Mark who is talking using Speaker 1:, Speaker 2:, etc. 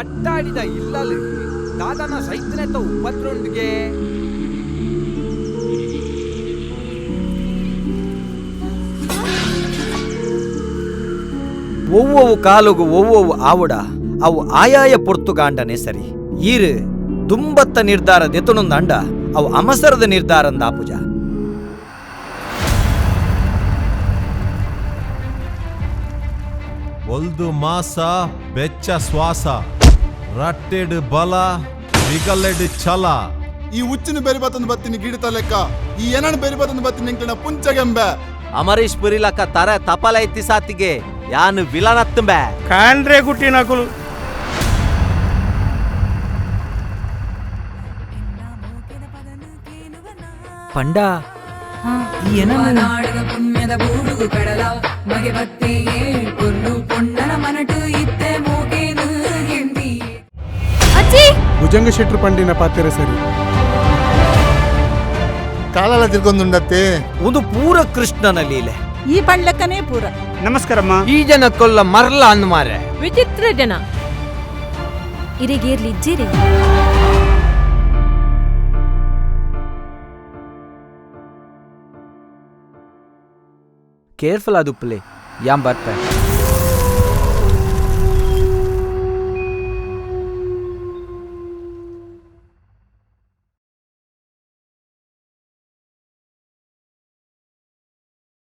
Speaker 1: ಬಟ್ಟಾಡಿದ ಇಲ್ಲಲ್ ದಾದನ ಸೈತನೆತ ಉಪದ್ರೊಂಡಿಗೆ. ಒವ್ವೊವು ಕಾಲುಗು ಒವ್ವೊವು ಆವುಡ ಅವು ಆಯಾಯ ಪೊರ್ತುಗಾಂಡನೆ ಸರಿ. ಈರು ದುಂಬತ್ತ ನಿರ್ಧಾರ ದೆತೊನೊಂದಾಂಡ ಅವು ಅಮಸರದ ನಿರ್ಧಾರಂದಾಪುಜ.
Speaker 2: ಒಲ್ದು ಮಾಸ ಬೆಚ್ಚ ಶ್ವಾಸ, ರಟ್ಟೆಡ್ ಬಲ ಬಿಗಲೆಡ್ ಛಲ.
Speaker 3: ಈ ಉಚ್ಚಿನ ಬೇರೆ ಬತ್ತಂದು ಬತ್ತಿನಿ ಗಿಡಿತ ಲೆಕ್ಕ, ಈ ಏನನ್ ಬೇರೆ ಬತ್ತಂದು ಬತ್ತಿನಿ ನಿಂಕ್ಲೆನ ಪುಂಚಗೆಂಬೆ.
Speaker 4: ಅಮರೀಶ್ ಪುರಿಲಕ್ಕ ತರ ತಪಲ ಎತ್ತಿ ಸಾತಿಗೆ ಯಾನು ವಿಲನತ್ತುಂಬೆ.
Speaker 5: ಕಾಂಡ್ರೆ ಗುಟ್ಟಿನಕುಲು.
Speaker 1: ಪಂಡ
Speaker 6: ನಾಡದ ಪುಣ್ಯದ ಬೂಡುಗು ಕಡಲ ಮಗೆ ಬತ್ತೆಯೇ ಪೊರ್ಲು ಪೊಣ್ಣನ ಮನಟು ಇತ್ತೆ ಮೋಗೇನು ಎಂದಿಯೇ.
Speaker 7: ಅಜ್ಜಿ,
Speaker 8: ಭುಜಂಗ ಶೆಟ್ರು ಪಂಡಿನ ಪಾತ್ರ ಸರಿ.
Speaker 3: ಕಾಲಲ ತಿರ್ಗೊಂದುಂಡತ್ತೆ.
Speaker 1: ಒಂದು ಪೂರ ಕೃಷ್ಣನ ಲೀಲೆ.
Speaker 9: ಈ ಪಂಡ್ಲಕ್ಕನೇ ಪೂರ.
Speaker 5: ನಮಸ್ಕಾರಮ್ಮ.
Speaker 1: ಈ ಜನ ಕೊಲ್ಲ ಮರ್ಲ ಅಂದ್ ಮಾರೆ.
Speaker 7: ವಿಚಿತ್ರ ಜನ ಇರಿಗೇರ್ಲಿ ಇಜ್ಜಿರಿ.
Speaker 1: ಕೇರ್ಫುಲ್ ಅದು ಪ್ಲೇ ಯಾಂ ಬರ್ಪೆ.